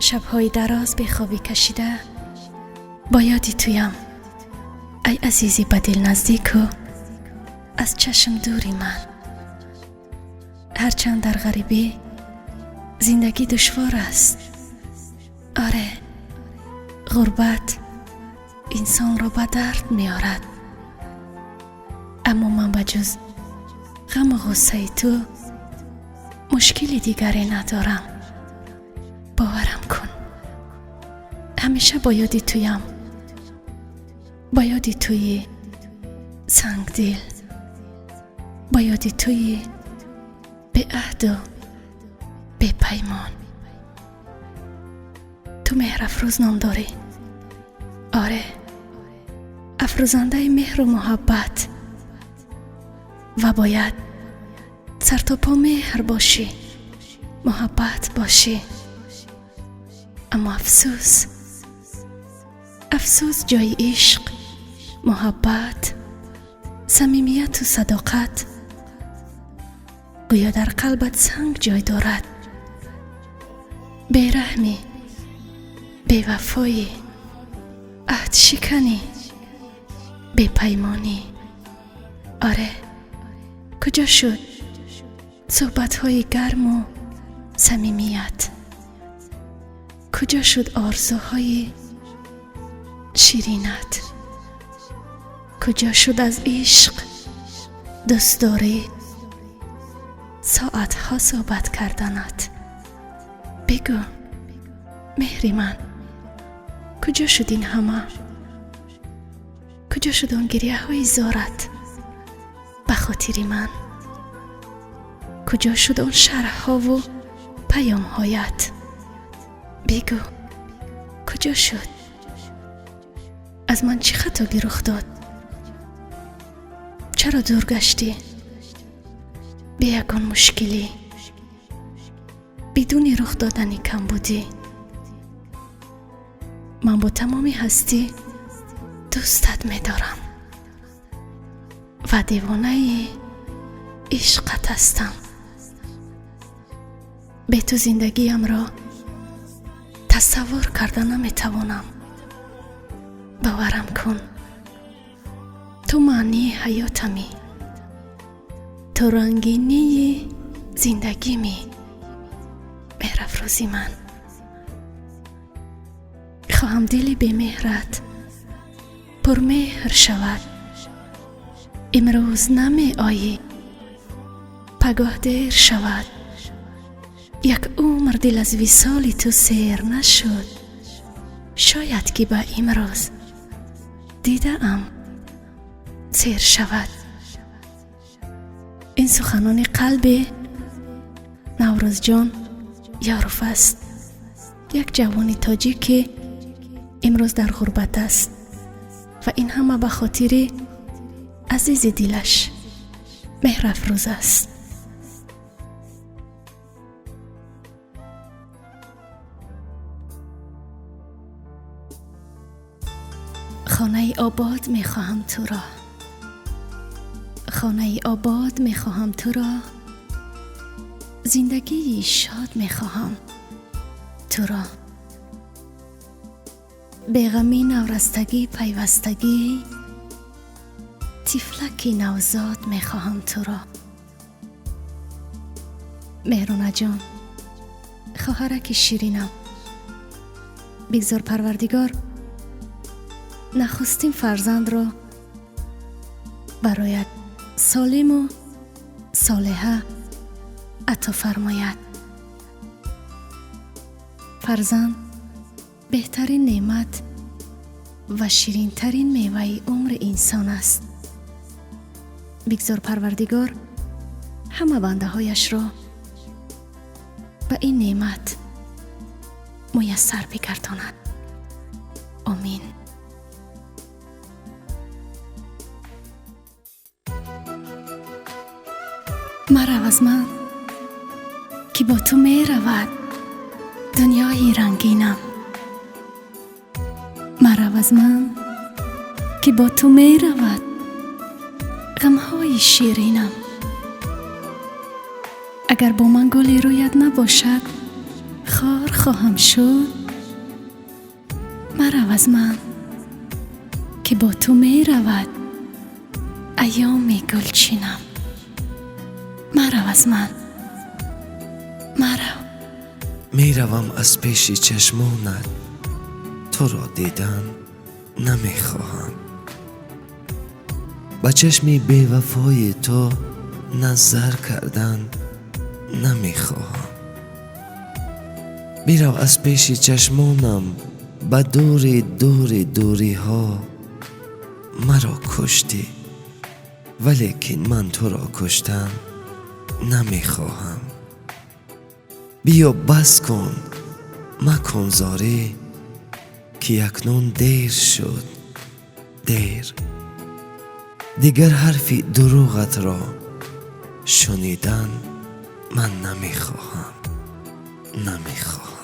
Шабҳои дароз бехобӣ кашида бо ёди туям, ай азизи ба дил наздику аз чашм дури ман. Ҳарчанд дар ғарибӣ зиндагӣ душвор аст. Оре, ғурбат инсонро ба дард меорад, аммо ман ба ҷуз ғаму ғуссаи ту мушкили дигаре надорам. Боварам кун, ҳамеша бо ёди туям, бо ёди туи сангдил, бо ёди туи беаҳду бепаймон. Ту Меҳрафрӯз ном дорӣ. Оре, афрӯзандаи меҳру муҳаббат, ва бояд сартопо меҳр бошӣ, муҳаббат бошӣ. Аммо афсӯс, афсӯс, ҷои ишқ, муҳаббат, самимияту садоқат гӯё дар қалбат санг ҷой дорад. Бераҳмӣ, бевафоӣ, аҳдшиканӣ, бепаймонӣ. Оре, куҷо шуд суҳбатҳои гарму самимият? Куҷо шуд орзуҳои ширинат? Куҷо шуд аз ишқ, дӯстдорӣ, соатҳо суҳбат карданат? Бигӯ, меҳри ман, куҷо шуд ин ҳама? Куҷо шуд он гирияҳои зорат ба хотири ман? Куҷо шуд он шарҳҳову паёмҳоят? Бигӯ, куҷо шуд? Аз ман чӣ хатогӣ рух дод? Чаро дур гаштӣ? Бе ягон мушкилӣ, бидуни рух додани камбудӣ. Ман бо тамоми ҳастӣ дӯстат медорам ва девонаи ишқат ҳастам. Бе ту зиндагиямро тасаввур карда наметавонам. Боварам кун, ту маънии ҳаётамӣ, ту рангинии зиндагимӣ, Меҳрафрӯзи ман. Хоҳам дили бемеҳрат пурмеҳр шавад. Имрӯз намеоӣ, пагоҳ дер шавад. Як умр дил аз висоли ту сер нашуд, шояд ки ба имрӯз дидаам сер шавад. Ин суханони қалби Наврӯзҷон Ёров аст, як ҷавони тоҷик, ки имрӯз дар ғурбат аст ва ин ҳама ба хотири азизи дилаш Меҳрафрӯз аст. Хонаи обод мехоҳам туро, хонаи обод мехоҳам туро, зиндагии шод мехоҳам туро. Беғамӣ, наврастагӣ, пайвастагӣ, тифлаки навзод мехоҳам туро. Меҳронаҷон, хоҳараки ширинам, бигзор Парвардигор нахустин фарзандро бароят солиму солеҳа ато фармояд. Фарзанд беҳтарин неъмат ва ширинтарин меваи умри инсон аст. Бигзор Парвардигор ҳама бандаҳояшро ба ин неъмат муяссар бигардонад. Омин. Марав аз ман, ки бо ту меравад дунёи рангинам. Марав аз ман, ки бо ту меравад ғамҳои ширинам. Агар бо ман гули рӯят набошад, Хор хоҳам шуд. Марав аз ман, ки бо ту меравад айёми гулчинам. Марав аз ман, марав. Меравам аз пеши чашмонат, туро дидан намехоҳам. Ба чашми бевафои ту назар кардан намехоҳам. Бирав аз пеши чашмонам ба дури дури дуриҳо. Маро куштӣ, валекин ман туро куштан намехоҳам. Биё, бас кун, макун зорӣ, ки акнун дер шуд, дер. Дигар ҳарфи дурӯғатро шунидан ман намехоҳам, намехоҳам.